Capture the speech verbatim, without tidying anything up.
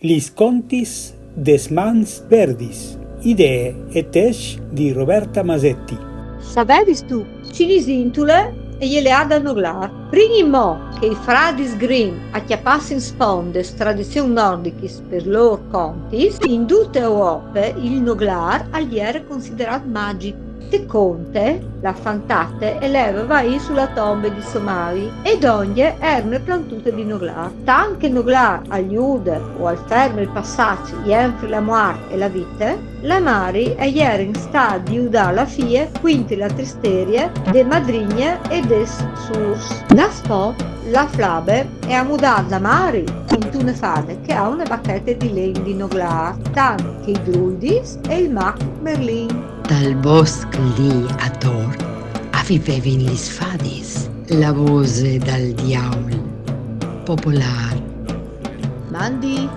Lis contis des mans verdis. Idee e tescj di Roberta Masetti. Savevistu? Cinisintule e je leade a Noglâr. Prin inmò che i fradis Grimm a cjapassin sponde su tradizions nordichis pes lôr contis, in dute Europe il noglâr al jere considerât magjic. Te conte, la fantate e leve a vaî su la tombe di sô mari e dongje e jere une plantute di noglâr. Tant che noglâr al jude o al ferme il passaç jenfri la muart e la vite, la mari e jere in stât di judâ la fie cuintri la tristerie de madrigne e des sûrs. Daspò la flabe e à mudât la mari intune fade che e à une bachete di len di noglâr, tant che i druidis e il mac Merlin. Tal bosc li ator a vivevin lis fadis. La vose dal diaul popolâr. Mandi,